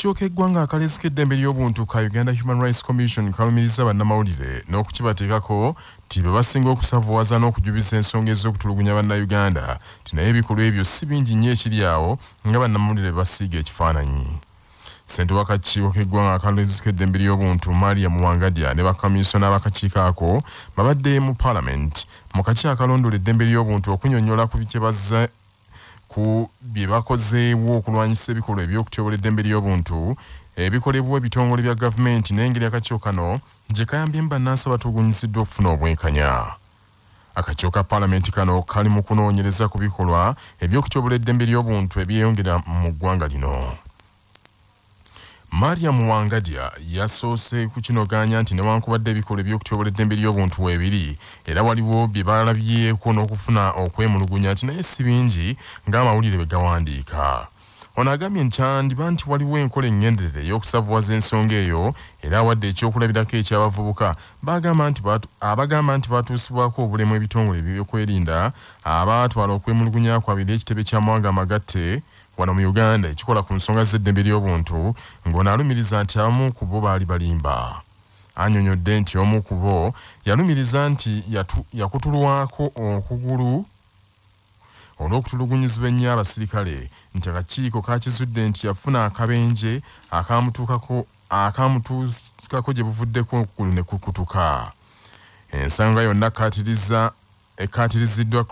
Akakiiko k'eggwanga akalezi k'eddembe ly'obuntu ka Uganda Human Rights Commission kalumiriza bannamawulire n'okukibateekako nti be basinga okusavuwaza n'okujubiza ensonga ez'okutulugunya bannayuganda, nti naye ebikolwa ebyo si bingi nnyo ekiri awo nga bannamawulire basiiga ekifaananyi. Ssentebe w'akakiiko k'eggwanga akalezi k'eddembe ly'obuntu Mariam Wangadya ne bakamiisona ab'akakiiko ako babadde mu Paalamenti mu kakiiko akalondoola eddembe ly'obuntu okunnyonnyola ku kye bazze ku bye bakozeewo okulwanyisa ebikolwa eby'okutyobola eddembe ly'obuntu ebikolebwa ebitongole bya gavumenti n'engeri akakiiko kano gye kayambyemu bannansi abatulugunyiziddwa okufuna obwenkanya. Akakiiko ka Paalamenti kano kali mu kunoonyereza ku bikolwa eby'okutyobola eddembe ly'obuntu ebyeyongera mu ggwanga lino. Mariam Wangadya yasoose kukinogaanya nti newankubadde ebikolwa eby'okutyobola eddembe ly'obuntu weebiri, era waliwo bye balabyeko n'okufuna okwemulugunya nti naye si bingi ng'amawulire bwe gawandiika. Ono agambye nti kyandiba nti waliwo enkola enngenderere ey'okusavuwaza ensonga eyo, era awadde ekyokulabirako eky'abavubuka abagamba nti batuusibwako obulemu ebitongole ebyokwerinda abaatwala okwemulugunya kwabwe eri ekitebe ky'amawanga amagatte wano mu Uganda ekikola ku nsonga z'eddembe ly'obuntu, ng'ono alumiriza nti abamu ku bo baali balimba. Annyonnyodde nti omu ku bo yalumiriza nti yakutulwako okugulu olw'okutulugunyizibwa ennyo abasirikale, nti akakiiko kakizudde nti yafuna akabenje akamutuukako gye buvuddeko okugulu ne kukutuka. Ensonga yonna ekkaatiriziddwa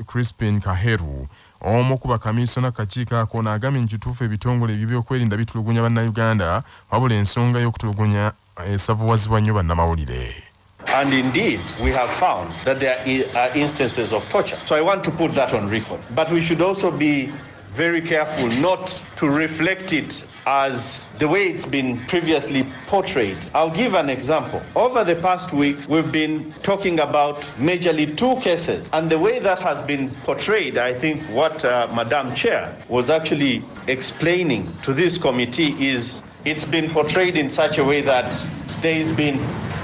Crispin Kaheru, omu ku bakamiisona kakiiko ako, n'agambye nti kituufu ebitongole eby'ebyokwerinda bitulugunya bannayuganda, wabula ensonga y'okutulugunya esavuwazibwa nnyo bannamawulire. And indeed, we have found that there are instances of torture. So I want to put that on record. But we should also be very careful not to reflect it as the way it's been previously portrayed. I'll give an example. Over the past weeks, we've been talking about majorly two cases, and the way that has been portrayed, I think what Madam Chair was actually explaining to this committee is it's been portrayed in such a way that there's been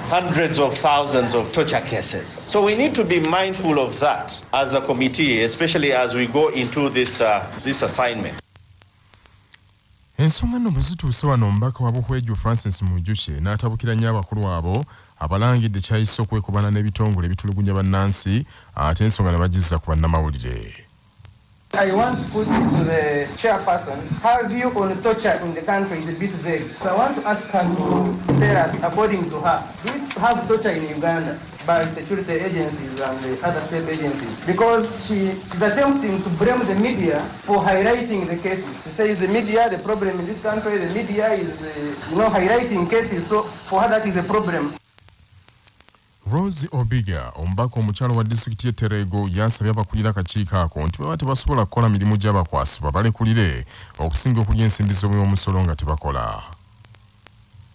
hundreds of thousands of torture cases. So we need to be mindful of that as a committee, especially as we go into this, this assignment. Ensonga nno bwe zituuse wano, omubaka wa Buhweju Francis Mwijukye n'atabukira nnyo abakulu abo abalangidde kyayise okwekubana n'ebitongole ebitulugunya bannansi, ate ensonga ne bagizza ku bannamawulire. I want to put it to the chairperson, her view on torture in the country is a bit vague. So I want to ask her to tell us, according to her, do we have torture in Uganda by security agencies and the other state agencies? Because she is attempting to blame the media for highlighting the cases. She says the media, the problem in this country, the media is highlighting cases, so for her that is a problem. Rose Obiga, omubaka omukyalo wa disitulikiti y'e Terego, yasabye abakulira akakiiko ako nti baba tebasobola kukola mirimu gy'abakwasibwa balekulire okusinga okulya ensimbi z'omusolo nga tebakola.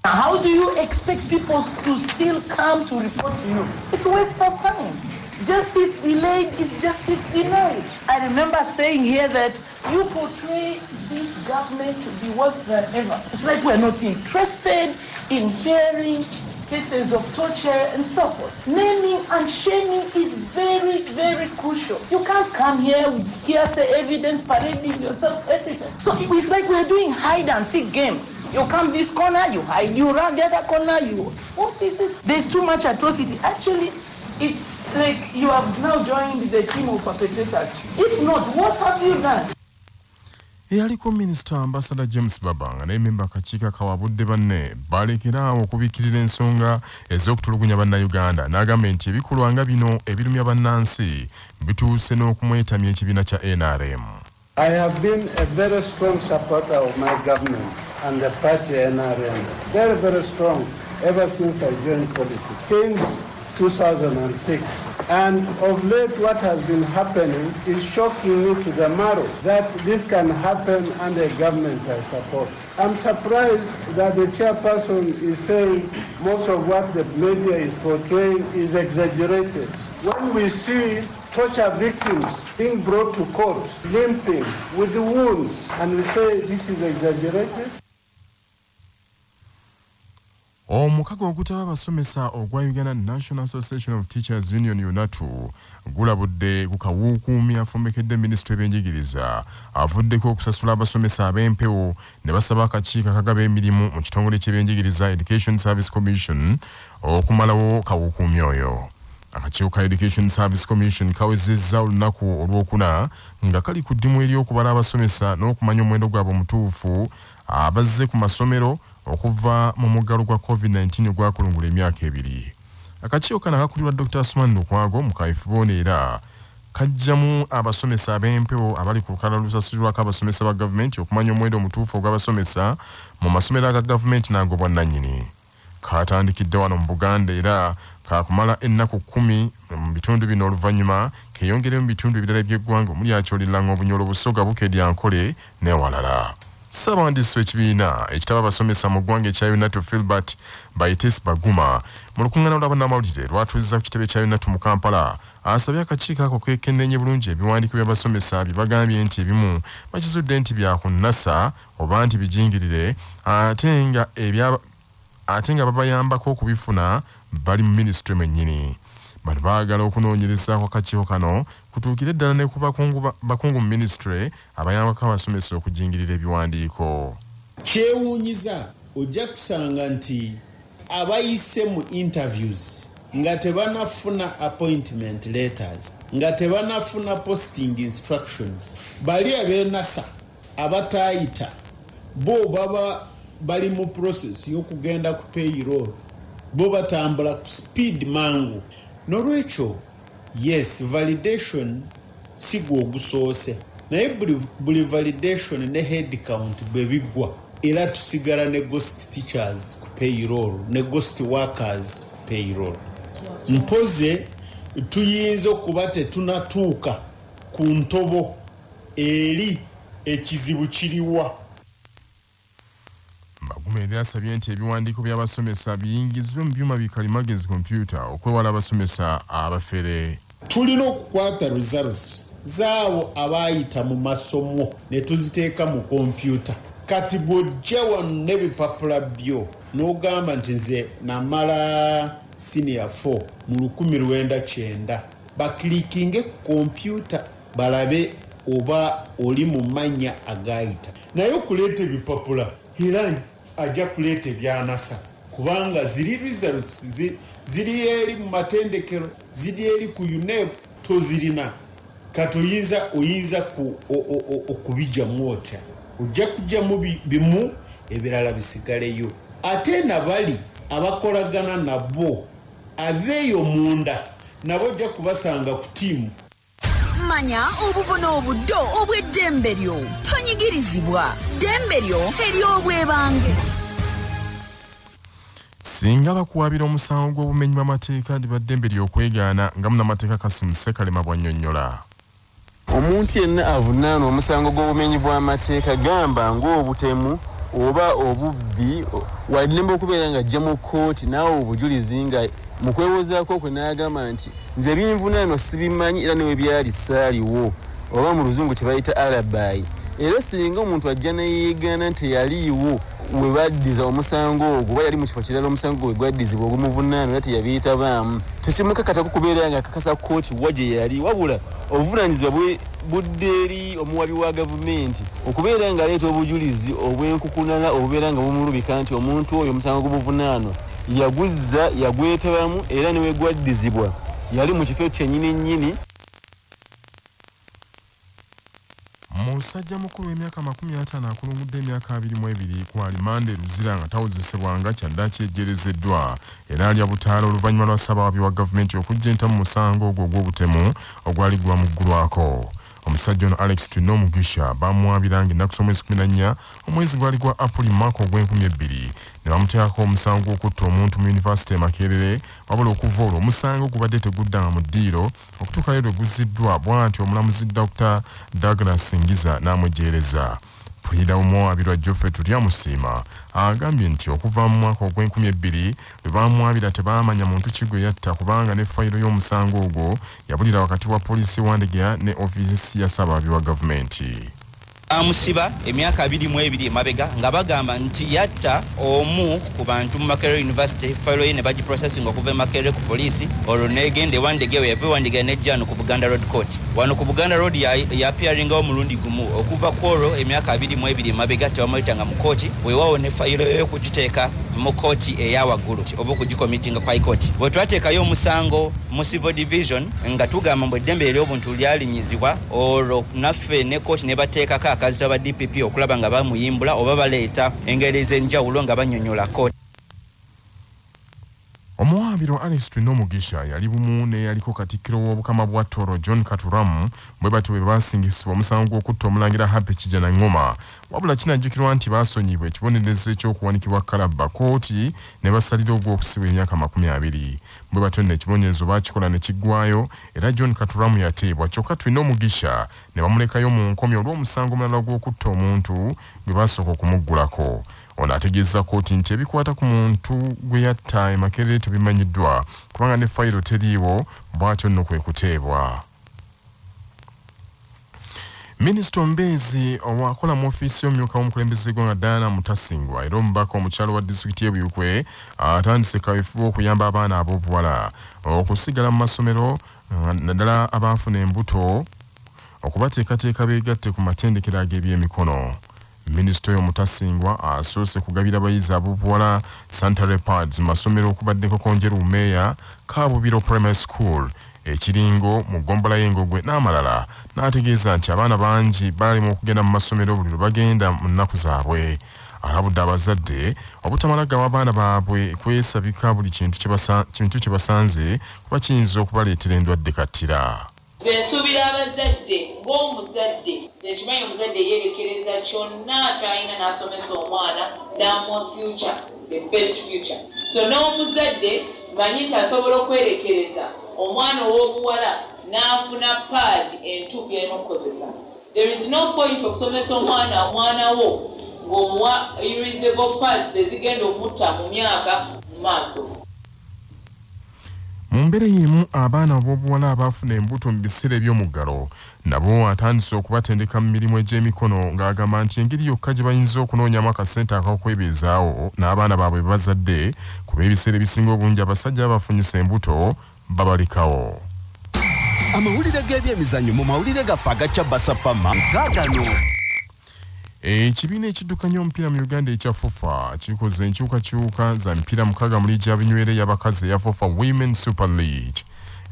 How do you expect people to still come to report to you? It's a waste of time. Justice delayed is justice denied. I remember saying here that you portray this government to be worse than ever. It's like we're not interested in hearing cases of torture and so forth. Naming and shaming is very, very crucial. You can't come here with hearsay evidence, parading yourself, everything. So it's like we're doing hide and seek game. You come this corner, you hide, you run the other corner, you... What is this? There's too much atrocity. Actually, it's like you have now joined the team of perpetrators. If not, what have you done? Eyaliko Minisita Ambassador James Babanga naye memba akakiiko akawabudde banne balekeraawo okubikkirira ensonga ez'okutulugunya bannayuganda, n'agamba nti ebikolwa nga bino ebirumya bannansi bituuse n'okumwetamya ekibiina kya NRM. I have been a very strong supporter of my government and the party NRM. Very, very strong ever since I joined politics. Since 2006. And of late, what has been happening is shocking me to the marrow that this can happen under a government I support. I'm surprised that the chairperson is saying most of what the media is portraying is exaggerated. When we see torture victims being brought to court, limping, with the wounds, and we say this is exaggerated. Omukago ogutaba abasomesa ogwa Uganda National Association of Teachers Union UNATU gulabudde ku kawuukuumi afumbekedde minisitule y'ebyenjigiriza avuddeko okusasula abasomesa ab'empewo ne basaba akakiiko akagaba emirimu mu kitongole ky'ebyenjigiriza Education Service Commission okumalawo kawuukuumi oyo. Akakiiko ka Education Service Commission kawezezza olunaku olwokuna nga kali ku ddimu ery'okubala abasomesa n'okumanya omuwendo gwabwe omutuufu abazze ku masomero okuva mu muggalo gwa COVID-19 ogwakulungula emyaka 2. Akakiiko kano akakulirwa Dr. Asuman Lukwago mu Kaifubone era kajjamu abasomesa ab'empewo abali ku lukalala olusasulirwako abasomesa ba gavumenti okumanya omuwendo omutuufu ogw'abasomesa mu masomero aga gavumenti n'ag'obwannannyini. Katandikidde wano mu Buganda era kakumala ennaku 10 mu bitundu bino oluvannyuma keeyongere mu bitundu ebirala eby'eggwanga omuli Acholi, Lango, Bunyoro, Busoga, Bukedi, Ankole n'ewalala. Ssabawandiisi w'ekibiina ekitaba abasomesa mu ggwanga ekya UNATU Philbert Baites Baguma mu lukuŋŋaana lw'abannamawulire lwatuuzizza ku kitebe kya UNATU mu Kampala asabye akakiiko ako kekenneenye bulungi ebiwandiiko by'abasomesa bye bagambye nti ebimu bakizudde nti byakunnasa oba nti bijingirire ate nga babayambako okubifuna bali mu minisitule mwennyini. Bano baagala okunoonyereza kw'akakiiko kano kutuukire ddala ne ku bakungu mu minisitule abayambako abasomesa okujingirira ebiwandiiko. Kyewuunyiza ojja kusanga nti abayise mu interviews nga tebanafuna appointment letters, nga tebanafuna posting instructions, bali ab'enasa abataayita bo baba bali mu process y'okugenda ku payroll, bo batambula ku speed mangu. Nolwekyo yes, validation si gwe ogusoose, naye buli validation ne head count bwe biggwa era tusigala ne ghost teachers ku payroll ne ghost workers ku payroll. Mpoze tuyinza okuba tetunatuuka ku ntobo eri ekizibu kiriwa. Baguma era asabye nti ebiwandiiko by'abasomesa biyingizibwe mu byuma bikalimagezi kompyuta okwewala abasomesa abafere. Tulina okukwata results zaabo abaayita mu masomo ne tuziteeka mu kompyuta. Kati bw'ojja wano n'ebipapula byo n'ogamba nti nze namala senior 4 mu 1990, bakilikinge ku kompyuta balabe oba oli mu mannya agayita. Naye okuleeta ebipapula era ajja kuleeta ebyanasa kubanga ziri results ziri eri mu matendekero, ziri eri ku UNEB tozirina. Kati oyinza okubijjamu otya? Ojja kujjamu bimu ebirala bisigaleyo. Ate nabali abakolagana nabo abeeyo munda nabo ojja kubasanga ku ttiimu. Manya obuvuno obuddo obw'eddembe lyo, tonyigirizibwa, ddembe lyo ery'obwebange. Singa bakuwabira omusango gw'obumenyi bw'amateeka liba ddembe ly'okwegaana nga munnamateeka Kassim Ssekalema bw'annyonnyola. Omuntu yenna avunaanwa omusango gw'obumenyi bw'amateeka gamba ng'obutemu oba obubbi waddembe okubeera ng'ajja mu kkooti naawe obujulizi nga mu kwewozaako kwe n'agamba nti nze ebinvunaano sibimanyi era ne we byali saaliwo, oba mu luzungu kye bayita alibi. Era singa omuntu ajja ne yeegaana nti teyaliiwo we baddiza omusango ogwo oba yali mu kifo kirala omusango gwe gwaddizibwa ogumuvunaano era teyabiyitabaamu, tekimukakatako kubeera nga akakasa kkooti wa gye yali, wabula obuvunaanyizibwa budde eri omuwabi wa gavumenti okubeera ng'aleeta obujulizi obw'enkukunala obubeera nga bumulubika nti omuntu oyo omusango gw'obuvunaano yaguzza yagwetabamu era ne we gwaddizibwa yali mu kifo kyennyini nnyini. Musajja mukulu w'emyaka 50 akulungudde emyaka 22 ku alimande Luzira nga tawozesebwanga kyaddaaki ejjerezeddwa era alya butaala oluvannyuma lwa ssabawaabi wa gavumenti okuggya entamu mu musango ogwo ogw'obutemu ogwali gwamuggulwako. Omusajja ono Alex Twinomugisha bamuwabira ng'ennaku z'omwezi 14 omwezi gwali gwa Apuli mu mwaka ogw'e2000 ne bamuteekako omusango gw'okutta omuntu mu yunivasite e Makerere, wabula okuva olwo omusango gubadde teguddanga mu ddiiro okutuuka leero guzziddwa bw'atyo omulamuzi Dr. Douglas Ngiza n'amwejjeereza. Puliida omuwaabirwa Geoffrey Turyamusiima agambye nti okuva mu mwaka ogw'e2000 bwe bamuwaabira tebaamanya muntu ki gwe yatta kubanga ne fayiro y'omusango ogwo yabulira wakati wa poliisi Wandegeya ne ofiisi ya ssabawaabi wa gavumenti. Amusiba emyaka 22 emabega nga bagamba nti yatta omu ku bantu mu Makerere University, fayiro ye ne bagiprocessing okuva e Makerere ku poliisi, olwo negenda ewandege we yava ewandege nejja wano ku Buganda Road Court. Wano ku Buganda Road yaappearingawo omulundi gumu okuva ku olwo emyaka 22 emabega tebamuyitanga mu kooti, weewaawo ne fayiro ey'okugiteeka mu kooti eya waggulu oba okugicommittinga ku High Court. Bwe twateekayo omusango mu Civil Division nga tugamba mbu eddembe ery'obuntu lyalinyizibwa, olwo naffe ne kooti ne bateekako akazito aba DPP okulaba nga bamuyimbula oba baleeta engeri ez'enjawulo nga bannyonnyola kooti. Omuwaabiro Alex Twinomugisha yali bumu n'eyaliko katikkiro w'Obukama bwa Toro John Katuramu bwe batyo bwe basingisibwa omusango gw'okutta omulangira Happy Kijana Ngoma. Wabula kinajjukirwa nti baasonyibwa ekibonerezo eky'okuwanikibwa kalabba kooti ne basalira ogw'okusibwa emyaka 20. Bwe batyo nno ekibonerezo baakikola ne kiggwayo era John Katuramu yateebwa, kyokka Twinomugisha ne bamulekayo mu nkomyo olw'omusango omulala gw'okutta omuntu gwe baasooka okumuggulako. Ono ategeeza kooti nti ebikwata ku muntu gwe yatta e Makerere tebimanyiddwa kubanga ne fayiro teriiwo, bw'atyo nno kwe kuteebwa. Minisita omubeezi owakola mu ofiisi y'omumyuka w'omukulembeze w'eggwanga Diana Mutasingwa era omubaka omukyalo wa disitulikiti y'e Buikwe atandise kaweefube okuyamba abaana ab'obuwala okusigala mu masomero naddala abaafuna embuto okubateekateeka beegatte ku matendekero ag'ebyemikono. Minisita oyo Mutasingwa asoose kugabira abayizi ab'obuwala sanitary pads mu masomero okubaddeko Konjeru Meeya, Kabubiro Primary School, Ekiringo mu ggombolola y'Engogwe n'amalala, n'ategeeza nti abaana bangi balemwa okugenda mu masomero buli lwe bagenda mu nnaku zaabwe. Alabudde abazadde obutamala gawa abaana baabwe kwesabika buli kintu kye basanze kuba kiyinza okubaleetera endwadde kattira. Nze nsuubira abazadde ng'omuzadde, nze nkimanyi omuzadde yeerekereza kyonna ky'alina n'asomesa omwana n'amuwa future, the best future. So n'omuzadde manyi nti asobola okwerekereza omwana ow'obuwala n'afuna pad entuufu y'alina okukozesa. There is no point okusomesa omwana wo ng'omuwa erasable pads ezigenda okumutta mu myaka mu maaso. Mu mbeera y'emu abaana ab'obuwala abaafuna embuto mu biseera eby'omuggalo nabo atandise okubatendeka mu mirimu egy'emikono ng'agamba nti engeri yokka gye bayinza okunoonyamu akasente ak'okwebeezaawo n'abaana baabwe be bazadde, kuba ebiseera ebisinga obungi abasajja abafunyisa embuto babalekawo. Amawulire g'ebyemizannyo mu mawulire gaffe agacya Basafama gagano. Ekibiina ekiddukanya omupiira mu Uganda ekya FUFA kikoze enkyukakyuka za mipiira 6 mu liigi ya binywera ey'abakazi eya FUFA Women Super League.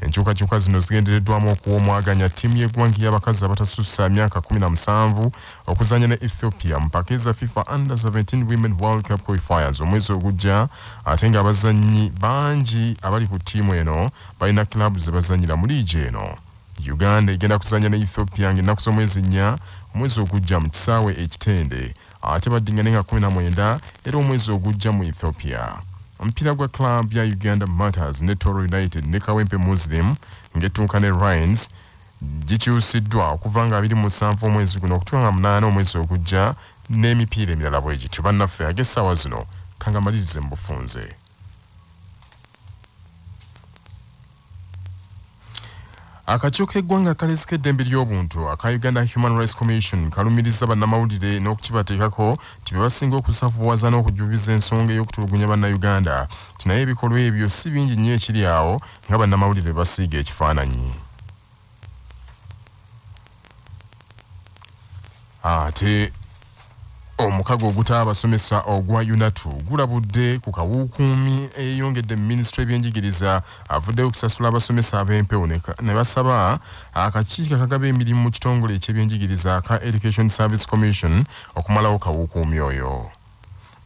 Enkyukakyuka zino zigendereddwamu okuwa omwaganya ttiimu y'eggwanga ey'abakazi abatasussa myaka 17 okuzannya ne Ethiopia mu mpaka eza FIFA Under 17 Women World Cup Qualifiers omwezi ogujja, ate ng'abazannyi bangi abali ku ttiimu eno balina club ze bazannyira mu liigi eno. Uganda egenda kuzannya ne Ethiopia ng'ennaku z'omwezi 4 omwezi ogujja mu kisaawe ekitende, ate baddingane nga 19 era omwezi ogujja mu Ethiopia. Omupiira gwa club ya Uganda Martyrs ne Toro United ne Kawempe Muslim ng'ettunka ne Rhines gikyusiddwa okuva nga 27 omwezi guno okutuuka nga 8 omwezi ogujja n'emipiira emirala bwe gityo. Bannaffe ag'essaawa zino kangamalirize mu bufunze. Akakiiko k'eggwanga akalezi k'eddembe ly'obuntu aka Uganda Human Rights Commission kalumiriza bannamawulire n'okukibateekako nti be basinga okusavuwaza n'okujubiza ensonga ey'okutulugunya bannayuganda, nti naye ebikolwa ebyo si bingi nnyo ekiri awo nga bannamawulire basiiga ekifaananyi. Ate omukago oguta abasomesa ogwa UNATU gulabudde ku kawukuumi eyongedde mu minisitule y'ebyenjigiriza avuddeyo okusasula abasomesa ab'empewo ne basaba akakiiko akagaba emirimu mu kitongole eky'ebyenjigiriza aka Education Service Commission okumalawo kawukuumi oyo.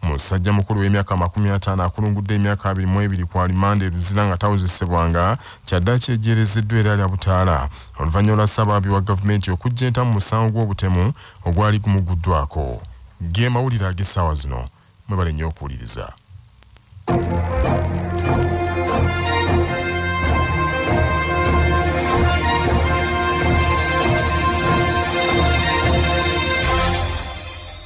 Musajja mukulu w'emyaka 50 akulungudde emyaka 22 ku alimanda e Luzira nga tawozesebwanga kyaddaaki ejerezeddwa era lya butaala oluvannyuma lwa ssabaabi wa gavumenti okuggya entamu mu musango gw'obutemu ogwali gumuguddwako. Ge mawulire ag'essaawa zino, mwebale nnyo okuwuliriza.